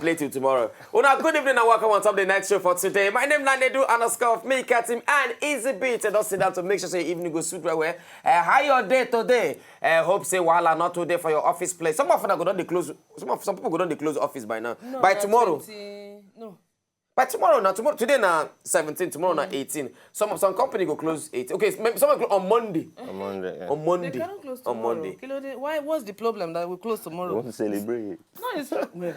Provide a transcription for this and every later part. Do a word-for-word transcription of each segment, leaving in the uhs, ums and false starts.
Later tomorrow. Una good evening and welcome on top of the night show for today. My name na Nedu underscore me, Katim and Easy Beat. And don't sit down to make sure say evening go suit well well. Uh, how your day today? Uh, hope say wahala not today for your office place. Some of them go don dey close. Some of some people go don dey close office by now. No, by na tomorrow. Twenty, no. By tomorrow now. Tomorrow today na seventeen. Tomorrow na eighteen. Some of some company go close eight. Okay, some on Monday. On Monday. Yeah. On Monday. They cannot close tomorrow. On Monday. Kí ló dé? Why? What's the problem that we close tomorrow? We want to celebrate. No, it's not. Well,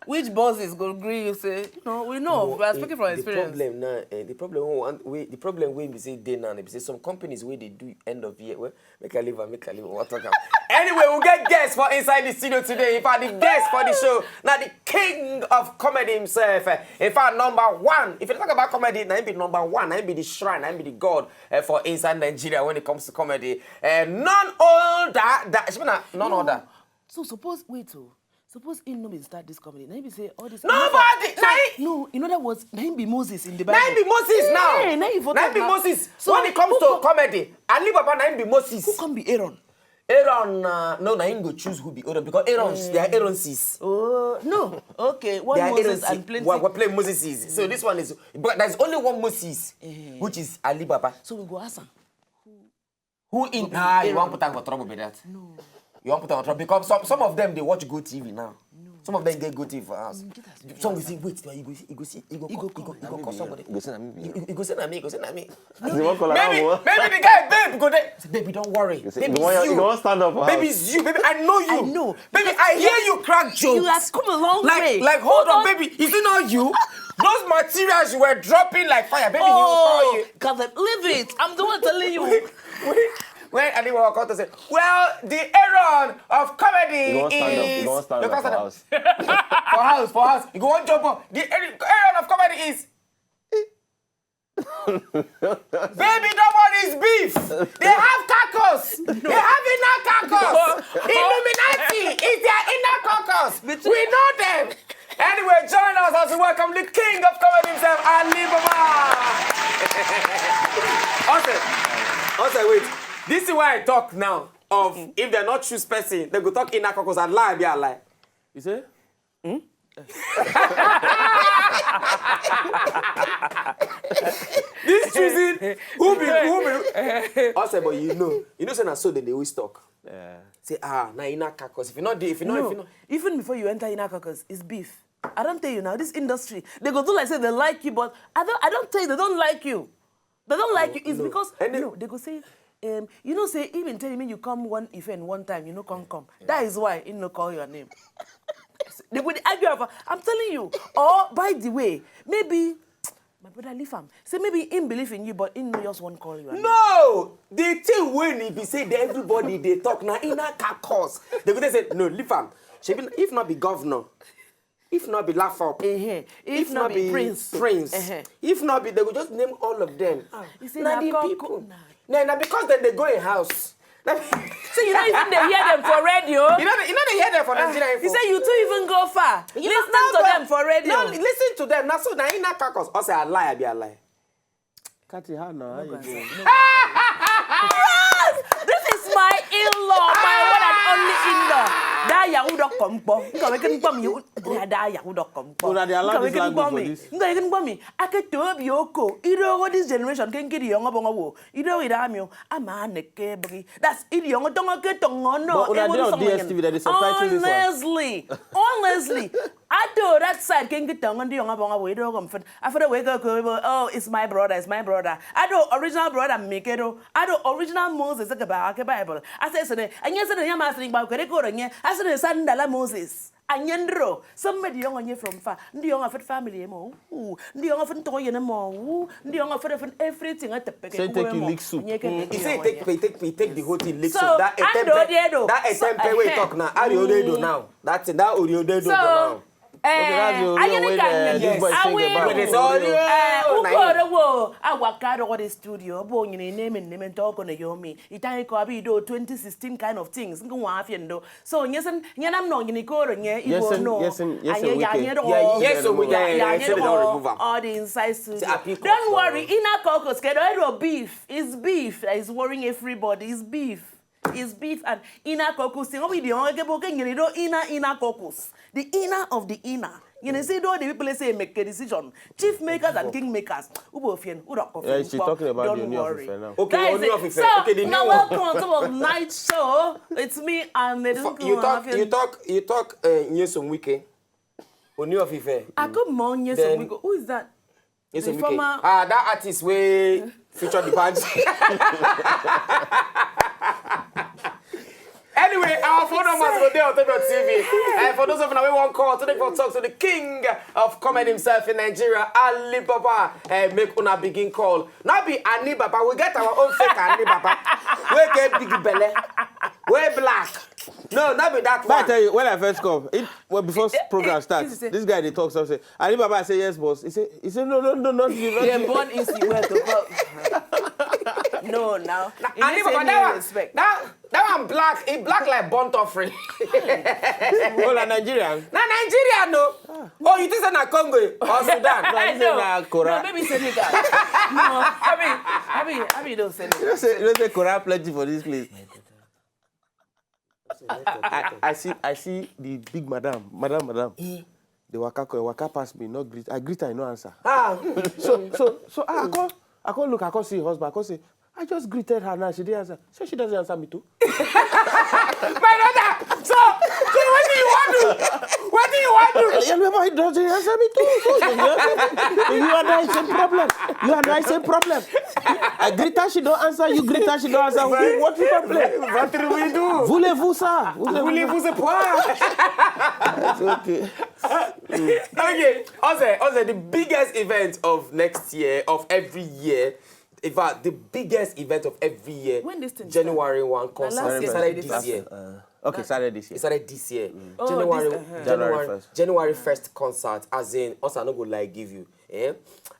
which bosses go agree? You say, you know, we know. No, we are speaking from experience. The problem now, eh, the problem we want, we, the problem we be say day now. They be say some companies where they do end of year. Well, make I leave am, make I leave am. What talk am? Anyway, we'll get guests for inside the studio today. In fact, the guest for the show, now the king of comedy himself. Eh, in fact, number one. If you talk about comedy, now he be number one. Now he be the shrine. Now he be the god uh, for inside Nigeria when it comes to comedy. Uh, none older that she mean, none no. Older. So suppose wait oh, suppose him no be start this comedy. Now he be say all this. Nobody. So, no, in other words, now he be Moses in the Bible. Now he be Moses now. Yeah, now he be Moses. So when it comes to comedy, Ali Baba now he be Moses. Who can be Aaron? Aaron, uh, no, na him go choose who be Aaron because Aaron, mm. They are Aaron sis. Oh no, okay. One Moses and plenty. We're, we're playing Moses sis. So this one is, but there's only one Moses, mm. Which is Ali Baba. So we go ask him. Who in? Ah, you want put am for trouble be that? No. You want put am for trouble because some, some of them they watch Go T V now. No. Some of them get Go T V for house. Mm, some will say, wait, you go see, you go see, you go, you go, you go call somebody. You go say na me. You go say na me. You go say na me. Maybe, maybe the guy, babe, go there. Say, baby, don't worry. Baby, you. You want stand up for house. Baby, it's you. Baby, I know you. I know. Baby, I hear you crack jokes. You have come a long way. Like, hold on, baby. Is it not you? Those materials you were dropping like fire, baby, you call you. God, leave it. I'm the one telling you. When anyone will come to say, well, the Aaron of comedy is. You go stand up. You go stand up for house. For house, for house. You go one jump up. The Aaron of comedy is. Baby, nobody is beef. They have tacos. They have inner tacos. Illuminati is their inner caucus. We know them. Anyway, join us as we welcome the king of comedy himself, Ali Baba. Also, also, wait. This is why I talk now of if they not choose person, they go talk inner caucus and lie, be a lie. You say? Hmm? This choosing who be who be. Also, but you know, you know, say na so they always talk. Yeah. Say ah, na inner caucus. If you not, if you not, no, if you not. Even before you enter inner caucus, it's beef. I don't tell you now. This industry, they go do like say they like you, but I don't. I don't tell you they don't like you. They don't like you. It's because no, they go say, um, you know, say even tell me you come one event one time, you know, come come. Yeah. That is why he no call your name. They go dey argue about. I'm telling you. Or by the way, maybe my brother leave am. Say maybe he believe in you, but he no just one call you. No, the thing when he be say that everybody they talk now in a caucus. They go they say no, leave am. Shebi if not be governor, if not be laugh up, if not be prince, if not be, they go just name all of them. Ah, you see, na the people. Na because then they go in house. So you no even dey hear them for radio. You know, you know they hear them for Nigeria. He say you too even go far. Listen to them for radio. No, listen to them. Now so na inner caucus. I say I lie, I be a lie. Cathy, how now? How you doing? Yes! This is my in-law, my one and only in-law. That Yahoo dot com. Come, come, come, you. That Yahoo dot com. Una dey allow this language for this. Come, come, come. I get to be okay. You know what this generation can get the young up on a war. You know it, I'm you. I'm a neck. That's it, young tongue, okay, tongue, no. But una dey on D S T V, they dey subtitle this one. Honestly, honestly, I do that side can get tongue on the young up on a war. You don't come for. I feel the way go, oh, it's my brother, it's my brother. I do original brother, make it. I do original Moses, like a Bible. I say, and yes, I am asking about Gregory. I said, Sandala Moses. Anyendro, some made young on you from far. Ndị ọnwa fit family mo. Ndị ọnwa fit to you mo. Ndị ọnwa fit everything at the package. Say take you lick soup. He say take me, take me, take the whole thing lick soup. That etempe, that etempe we talk now. Ariodedo now. That's it. That Oriodedo now. Ukoro wo awakaro what is studio bo nyine name name talk on yomi. Itai ko abi do twenty sixteen kind of things. Ngu wa afie ndo. So nyesen nyanam no nyini koro nye ibo no. Yes, yes, yes. All the insights to. Don't worry, inner caucus kedo beef. Is beef that is worrying everybody. Is beef. is beef and inner caucus. Thing. What we the only people can you know inner inner caucus, the inner of the inner. You know, see, though the people say make a decision, chief makers and king makers. Who will find? Who don't coffee? Yeah, she's talking about the Only of Ife now. Okay, Only of Ife. Okay, the new one. Welcome to our night show. It's me and the You talk, you talk, you talk. Uh, Nyesom Wike. Only of Ife. I come on, yes, we go. Who is that? Yes, the former... Ah, that artist way feature the band. Anyway, our phone numbers go there on Tokyo T V. Uh, for those of you who want call, today for talk to the king of comedy himself in Nigeria, Alibaba. Uh, make una begin call. Not be Alibaba. We get our own fake Alibaba. We get big belly. We black. No, not be that one. But I tell you, when I first come, it, well, before program starts, this guy they talk something. Alibaba say yes, boss. He say, he say no, no, no, not you. Not yeah, you. Born is the way to go. No, now. Alibaba, that one, respect. That That one black, it black like burnt offering. Oh, na Nigerian? Na Nigerian, no. Oh, you think say na Congo or Sudan? No, I know. Na Kora. No, maybe Senegal. No, I mean, I mean, I mean, don't Senegal. You don't say, you don't say Kora plenty for this place. I, I see, I see the big madam, madam, madam. Mm. The waka, waka pass me, not greet. I greet her, I no answer. Ah. So, so, so I, I come, I come look, I come see her husband, I come say, I just greeted her now. She didn't answer. So she doesn't answer me too. My brother, so, so what do you want to do? What do you want to do? You never doesn't answer me too. So you, you and I same problem. You and I same problem. I greet her, she don't answer. You greet her, she don't answer. What, what we can play? What do we do? Voulez-vous ça? Voulez-vous ça? It's okay. Okay, Oze, Oze, the biggest event of next year, of every year, in fact, the biggest event of every year. When this thing January one concert. It started this year. Uh, okay, started this year. It started this year. Mm. Oh, January, this, uh-huh. January, January first. January first concert. As in, also, I no go lie give you. Eh?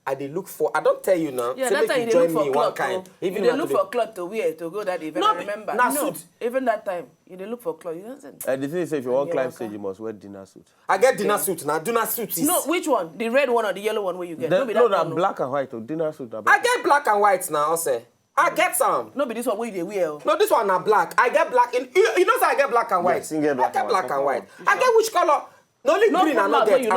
I dey look for. I don't tell you now. Yeah, so that time you dey look for cloth. Oh. Even you dey look for cloth to wear to go that event. No, I remember. Na suit. Even that time, you dey look for cloth. You know. Uh, the thing is, if you want climb stage, you must wear dinner suit. I get dinner suit now. Dinner suit is. No, which one? The red one or the yellow one where you get? The, no, be that no, na black and white. Oh, dinner suit. Na black. I get black and white now. I say. I get some. No be this one wey you dey wear. Oh. No, this one na black. I get black. In, you, you know say I get black and white. Yes, you get black I get and black white. And white. I get which color? No, only no green and no get. You no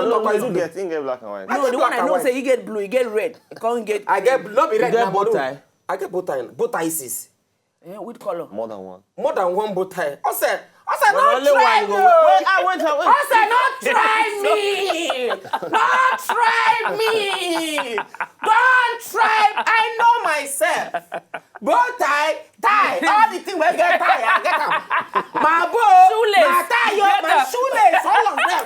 get black and white. No, the one I know say you get blue, you get red. You can't get. I get blue. No be red. You get bow tie. I get bow tie. Bow tie is. Yeah, which color? More than one. More than one bow tie. I said, I said, no try me. Wait, I went away. I said, no try me. No try me. Don't try. I know myself. Bow tie, tie, all the thing we get tie, I get them. My bow, shoelace, my tie, your, my shoelace, all of them.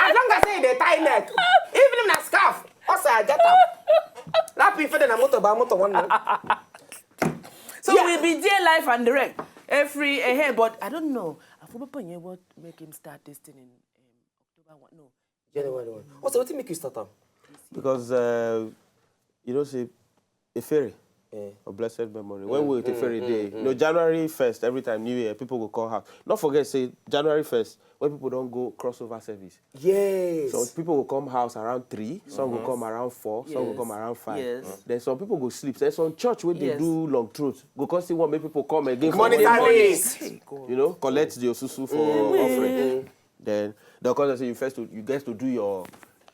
As long as say they tie neck, even if na scarf, I say I get them. That be fed in a motor by motor one. So yeah. We'll be there live and direct every uh, but I don't know. I forgot what make him start this thing in um, October one. No. January one. Oh, so what make you start up? Because uh, you know, see, a fairy. Yeah. A blessed memory. When we were a fairy day, you know, January first, every time New Year, people go call house. Not forget, say January first, when people don't go crossover service. Yes. So people will come house around three, some will come around four, some will come around five. Yes. Then some people go sleep. There's some church where they do long truth. Go cause see what make people come again. Money. You know, collect the osusu for offering. Then they'll come and say you first to, you get to do your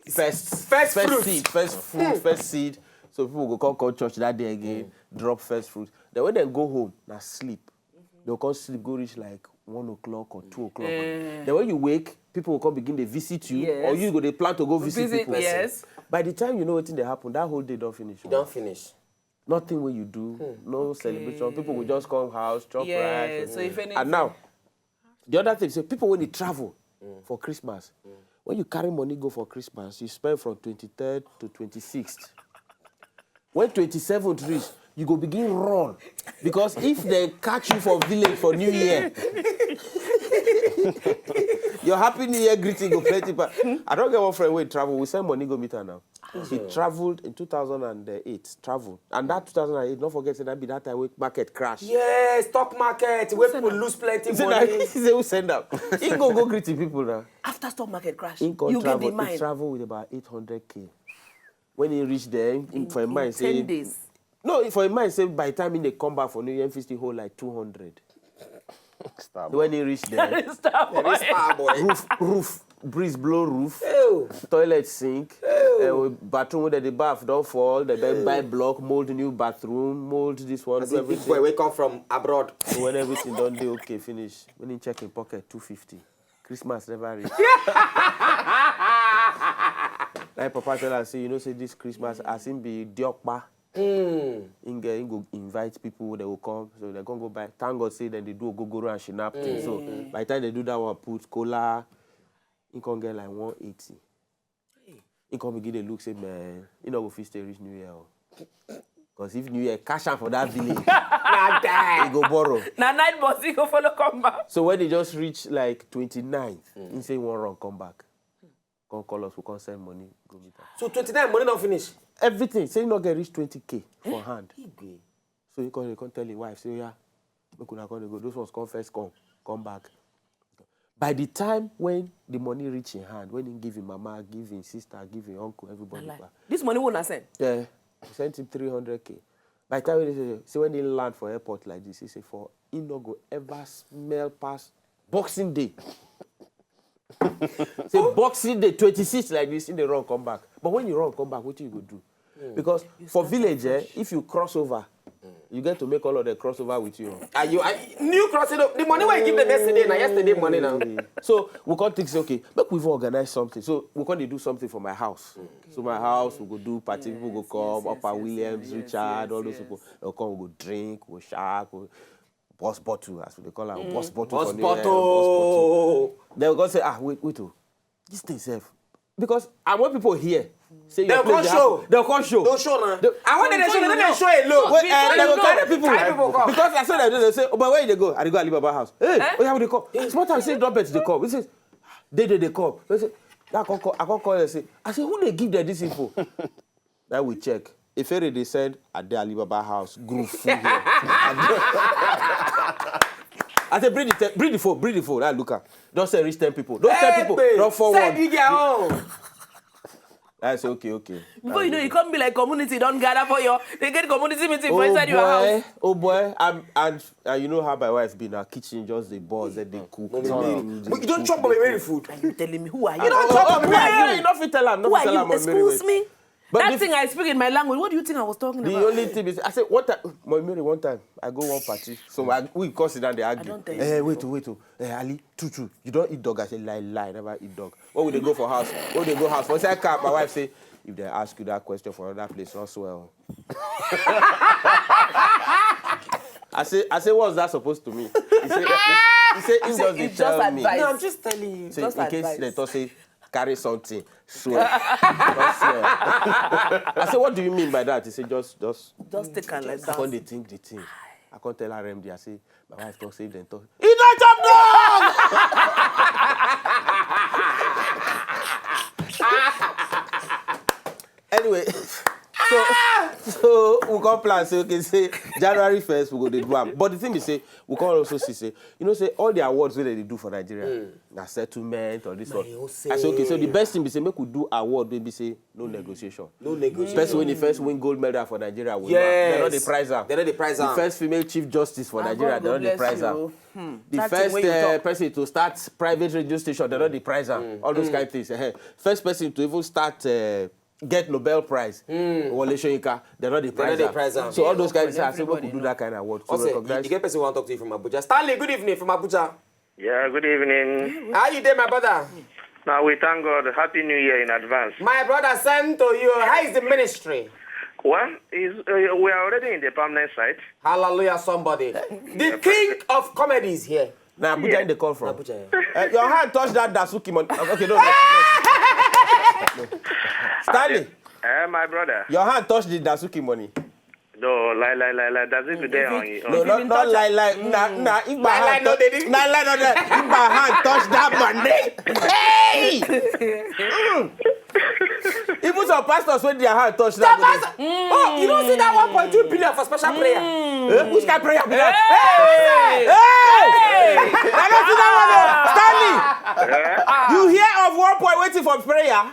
first first, first seed, first fruit, first seed. So people go come, come church that day again, drop first fruit. Then when they go home, now sleep. They'll come sleep, go reach like one o'clock or two o'clock. Then when you wake, people will come begin to visit you, or you go they plan to go visit people. Yes. By the time you know what thing they happen, that whole day don't finish. Don't finish. Nothing wey you do, no celebration. People go just come house, chop rice. So if anything. And now, the other thing say people wey dey travel for Christmas, when you carry money go for Christmas, you spend from twenty-third to twenty-sixth. When twenty-seventh reach, you go begin run. Because if they catch you for village for New Year, your Happy New Year greeting go plenty. But I don't get one friend wey travel. We send money go meet her now. He traveled in two thousand and eight, travel. And that two thousand and eight, don't forget say that be that time wey market crash. Yes, stock market, wey people lose plenty money. He say, who send am? He go, go greet the people now. After stock market crash, you get the mind. He travel with about eight hundred K. When he reach there, in, in, for a mind, say, ten days. No, for a mind, say by the time he dey come back for New Year, he fit still hold like two hundred. Star boy. When he reach there, Star boy. Roof, roof, breeze blow roof, toilet sink, uh, bathroom wey dem dey baff don fall, dem don buy block, mold new bathroom, mold this one, as do if big everything. Boy wey come from abroad. So when everything don dey okay finish, when he check him pocket, two fifty. Christmas never reach. Na him papa tell am say, you know say this Christmas, as him be diokpa, him get, him go invite people wey dem go come. So dem come go buy. Thank God say dem dey do ogogoro and shinap thing. So by the time dem do that one, put kola, him come get like one eighty. Him come begin dey look say, man, he no go fit stay reach New Year o. Because if New Year catch am for that village, he go borrow. Na night bus he go follow come back. So when he just reach like twenty-ninth, he say he wan run come back. Come call us, we come send money, go meet am. So twenty-nine money don finish? Everything. Say he no get reach twenty K for hand. Igwe. So he come, he come tell him wife, say, yeah, make una come dey go. Those ones come first, come, come back. By the time when the money reach in hand, when he give him mama, give him sister, give him uncle, everybody back. This money wey una send? Yeah, we sent him three hundred K. By the time when he say, say when he land for airport like this, he say for he no go ever smell pass Boxing Day. Say Boxing Day twenty-six like this, he dey run come back. But when you run come back, wetin you go do? Because for village, eh, if you cross over, you get to make all of them cross over with you. Are you, are, new crossing? The money wey you give them yesterday, na yesterday money now. So we come think say, okay, make we even organize something. So we come dey do something for my house. So my house, we go do party, people go come, Upper Williams, Richard, all those people. Dem come, we go drink, we go shark, we burst bottle, as we dey call am, burst bottle. Burst bottle. Then we go say, ah, wait, wait, oh, this thing sef, because and when people hear say your place dey happen, dem come show. Dem come show. Dem show na. And when dem dey show, dem no dey show alone. Wait, eh, dem go carry people. Carry people come. Because I saw dem, dem say, oh, but where you dey go? I dey go Alibaba house. Hey, oh yeah, we dey come. Small time say don bet dey come. He say, dey dey dey come. He say, I come call, I come call dem say, I say, who dey give dem this info? That we check. Efere dey send Ade Alibaba house group full here. I say, bring the, te- bring the phone, bring the phone. I look am. Don send reach ten people. Those ten people don forward. Send you their own. I say, okay, okay. Before you know, you come be like community don gather for your, they get community meeting for inside your house. Oh boy, I'm, and, and you know how my wife be now. Kitchen just dey buzz, then dey cook. But you don chop Mommy Mary food. Are you telling me who are you? You don chop Mommy Mary. You no fit tell am. Who are you? Excuse me. But that thing I speak in my language. What do you think I was talking about? The only thing is, I say one time, Mommy Mary, one time I go one party. So I, we come sit down dey argue. I don tell you. Eh, wait, wait, oh. Eh, Ali, true, true, you don eat dog? I say, lie, lie, never eat dog. When we dey go for house, when we dey go house, for inside car, my wife say, if they ask you that question for another place, not swear o. I say, I say, what's that supposed to mean? He say, he say, he just dey tell me. No, I'm just telling you. Say, just in case advice. They talk say, carry something, swear. Don't swear. I say, what do you mean by that? He say, just, just. Just take am like that. I come dey think the thing. I come tell R M D, I say, my wife talk say dem talk. He don chop dog! Anyway, so, so we come plan say, okay, say January first, we go dey do am. But the thing be say, we come also see say, you know say all the awards wey dem dey do for Nigeria, na settlement or this one. I say, okay, so the best thing be say make we do award wey be say no negotiation. No negotiation. Person wey dey first win gold medal for Nigeria win. Yes. Dem no dey prize am. Dem no dey prize am. The first female chief justice for Nigeria, dem no dey prize am. The first, uh, person to start private radio station, dem no dey prize am. All those kind things. Eh. First person to even start, uh, get Nobel Prize, Wole Soyinka, dem no dey prize am. So all those kind things, I say make we do that kind of award to recognize. You get person wey wan talk to you from Abuja. Stanley, good evening from Abuja. Yeah, good evening. How you dey, my brother? Now we thank God. Happy New Year in advance. My brother, send to you. How is the ministry? Well, is, uh, we are already in the permanent site. Hallelujah, somebody. The king of comedy is here. Na Abuja dey call from. Abuja, yeah. Eh, your hand touch that Dasuki money. Okay, no, no, no. Stanley. Eh, my brother. Your hand touch the Dasuki money. No, lie, lie, lie, lie. Does it today on you? No, not, not lie, lie. Na, na, if my hand touch, na, lie, no, no. If my hand touch that money, hey! Mm. Even some pastors, when their hand touch that money. Oh, you don't see that one point two billion for special prayer? Eh? Which kind of prayer be that? Hey! Hey! I don't see that one, oh. Stanley, you hear of one point waiting for prayer?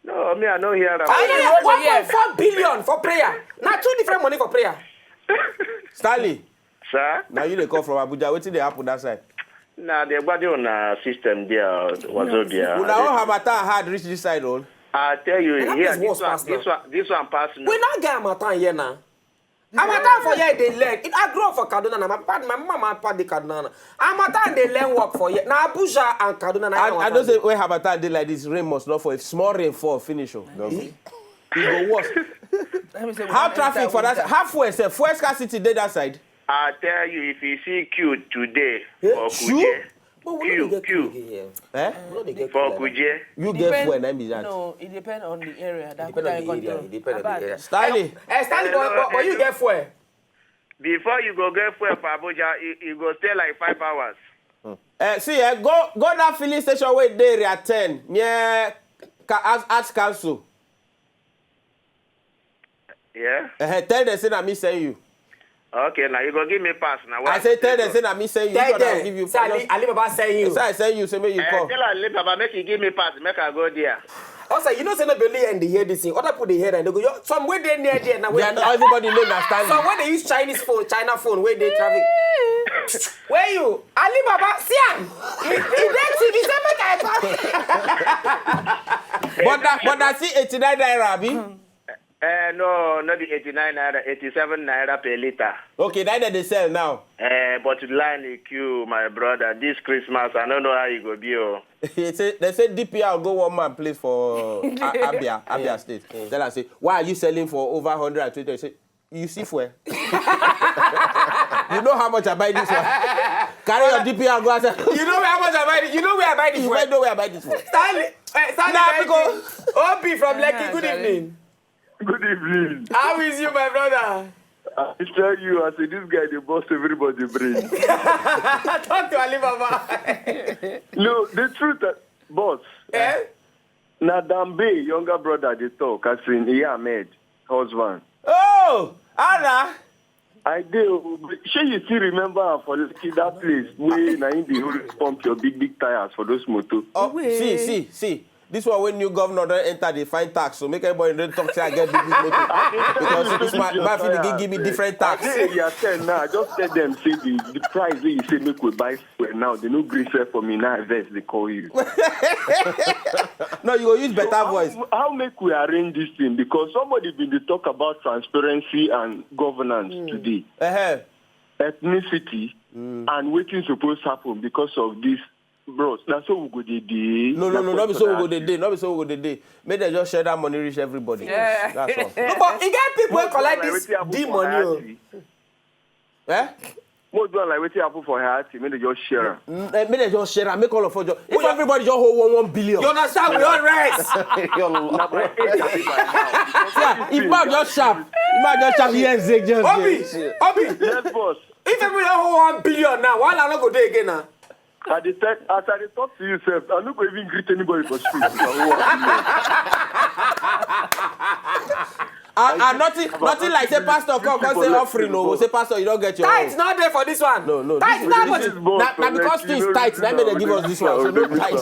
No, me, I no hear am. I hear one point four billion for prayer. Na two different money for prayer. Stanley, Sir? Now you dey call from Abuja. Wetin dey happen that side? Na the gbadi una system there, Wazobia. Una all harmattan hard reach this side, all. I tell you, And that here, place this was one, past this now. One, this one pass me. We no get harmattan here now. Harmattan for here dey learn. It I grow up for Kaduna na. My papa, my mama, my papa dey Kaduna na. Harmattan dey learn work for here. Na Abuja and Kaduna na. I, I don't say when harmattan dey like this, rain must not fall. If small rain fall, finish o. E go worse. How traffic for that? How fuel sef? Fuel scarcity dey that side. I tell you, if you see queue today for Queue? Kuje, But we no dey queue, get queue queue, again here. Eh? We no dey get for queue like that. Kuje, You get fuel, na im be that. No, it depends on the area. That Depend on the control. area. It depend on the area. Stanley. Eh, Stanley, but, but, but you get fuel. Before you go get fuel for Abuja, you, you go stay like five hours. Eh, see, eh, go go that filling station wey dey area ten near Ka- Arts, Arts Council. Yeah. Eh, tell them say na me send you. Okay, now you go give me pass now. I say tell them say na me send you. Tell If not, I go them. give you. Say Ali, Ali Baba send you. Say I send you. Say make you Eh, call. Tell Ali Baba make you give me pass, make I go there. Also, you know say no be only here dey hear this thing. Other people dey hear and they go, yo, some wey dey near there now. Yeah, no, everybody know na Stanley. Some wey dey use Chinese phone, China phone, wey dey traffic. Where you? Ali Baba, see am. He, he dey T V, say make I come. But that but that see eighty-nine naira, abi? Eh, no, not the eighty-nine naira, eighty-seven naira per liter. Okay, that dem dey sell now. Eh, but line in queue, my brother. This Christmas, I don't know how you go be. Oh. He say they say D P R go one man place for A- Abia, Abia State. Tell am say, why are you selling for over hundred and twenty? He say, you see fuel. You know how much I buy this one. Carry your D P R go outside. You know where how much I buy it? You know where I buy this You one? Might know where I buy this one. Stanley, eh, Stanley, Nah, thank because- you. Obi from Lekki, good Charlie. Evening. Good evening. How is you, my brother? I tell you, I say this guy dey burst everybody brain. Talk to Ali Baba. No, the truth, uh, boss. Eh? Na Dambe younger brother dey talk as in Iya Ahmed husband. Oh, Anna. I dey o, but shey you still remember am for Lekki, that place wey na him dey always pump your big big tires for those motor. Oh, see, see, see. This one when new governor don enter, dey find tax, so make everybody don't talk say I get big big motor. Because this man, man fit dey give me different tax. I dey area ten now. I just tell them say the the price wey you say make we buy fuel now, they no gree sell for me now. I vex dey call you. No, you go use better voice. How, how make we arrange this thing? Because somebody been dey talk about transparency and governance today, Uh-huh. ethnicity, and wetin suppose happen because of this. Bros, na so we go dey dey. No, no, Na no, no be so we go question dey dey, no be so we go dey dey. Make dem just share that money reach everybody. Yeah. That's all. No, but e get people wey I collect see. this Wetin happen D for money o. Haiti? Eh? Mo do am like wetin happen for Haiti, make dem just share am. Mm, eh, make dem just share am, make all of us just. If everybody just hold one one billion. You understand? We all rest. Na my age I be by now. Yeah, if man just sharp, if man just sharp, yes, yes, yes. Obi, Obi. Yes, boss. If everybody don hold one billion now, wahala no go dey again now. I dey tell, as I dey talk to you sef, I no go even greet anybody for street. Na who I be. And, and nothing, nothing like say pastor come come say offering o, say pastor you don get your Tithe own. No dey for this one. No, no, Tithe this, no this dey. is na, na because things tight, na make dem give us this one, so no tithe.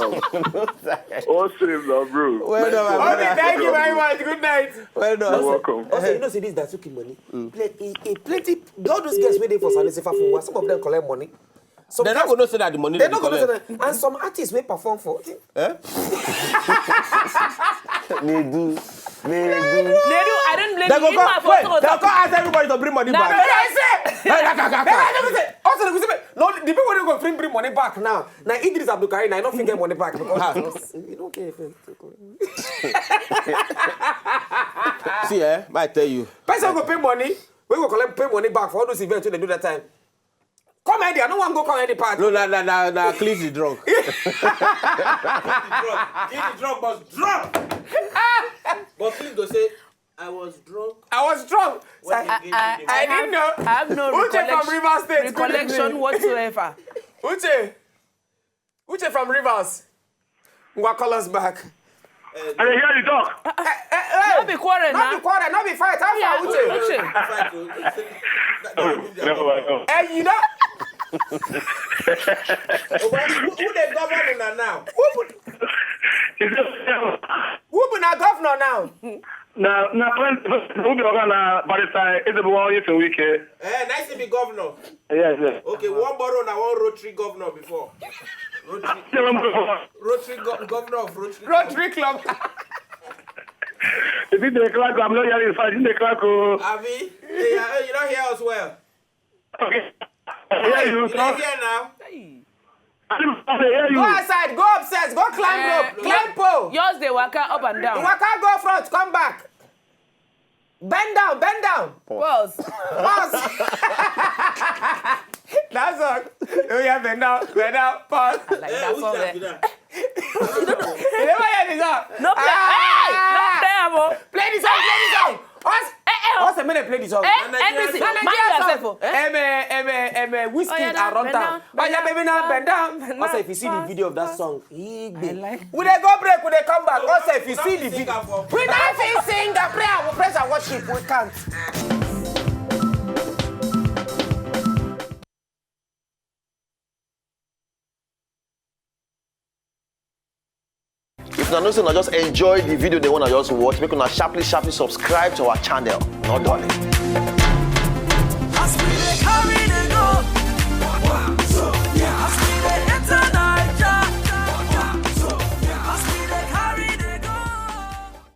All same, na bro. Well done, my Obi, brother. thank you very much. Good night. Well done. You're welcome. Also, you know say this Dasuki money. Plenty, plenty. All those girls wey dey for Sanusi Fafo, some of them collect money. Some They no girls- go know say na the money They dem no go know collect. say na- and some artists wey perform for. Eh? They do. They do. They do. I don't blame They you. go If my come, wait, photo they was go come ask everybody to bring money Nah, back. But I say, Hey, kaka, kaka. but I say, also the people wey go bring bring money back now. Now Idris Abdulkarim, I don't think get money back because you don't care if See, eh, I tell you. Person go pay money. We go collect pay money back for all those events wey they do that time. Come here, I no wan go come any part. No, na na na na, Cleans the drug. Cleans the drug must drop. But Cleans go say, I was drunk. I was drunk. When I, they gave me the I didn't know. I have no Uche from recollection, Rivers State. Good recollection evening. Whatsoever. Uche. Uche from Rivers. Ngwa call us back. I dey hear you talk. Eh, eh, eh. No be quarrel No now. be quarrel, no be fight. How far, Uche? Uche. Fight o. No, I don't. Eh, you know, Who who dey govern una now? who be na governor now? Na na president wey be oga na Barrister Ezebunwa Onyefe Wike. Eh, nice to be governor. Yes, yes. Okay, one borrow na one Rotary governor before. Rotary, Rotary go, governor of Rotary. Rotary Club. If you dey crack, I'm not hearing fine. You dey crack o. Abi, hey, uh, you don't hear us well. Okay. I hear you. You don't hear now. I don't hear you. Go outside, go upstairs, go climb Eh, rope, climb pole. Yours dey waka up and You down. waka go front, come back. Bend down, bend down. Pause. Pause. That's all. Oh yeah, bend down, bend down, pause. Like Eh, that which song one there. be that? You never hear the song. No play. Hey, no play am o. Play the song, play the song. Us, Eh, eh, us a minute, play the song. Eh, M D C, Na mind Nigeria yourself song. o. Eh? Eme, eme, eme, Wizkid Oh, yeah, and Run bend Town. down, Oh yeah, bend baby, down, now bend down. bend Also, down, if you see the fast, video of that fast. song, Igbe. I like We dey go break, we dey come back. Also, if you see the Sing video, am for we don't feel sing and pray and we praise and worship. We can't. If una know say una just enjoy the video, they wanna just watch, make una sharply, sharply subscribe to our channel. No darling.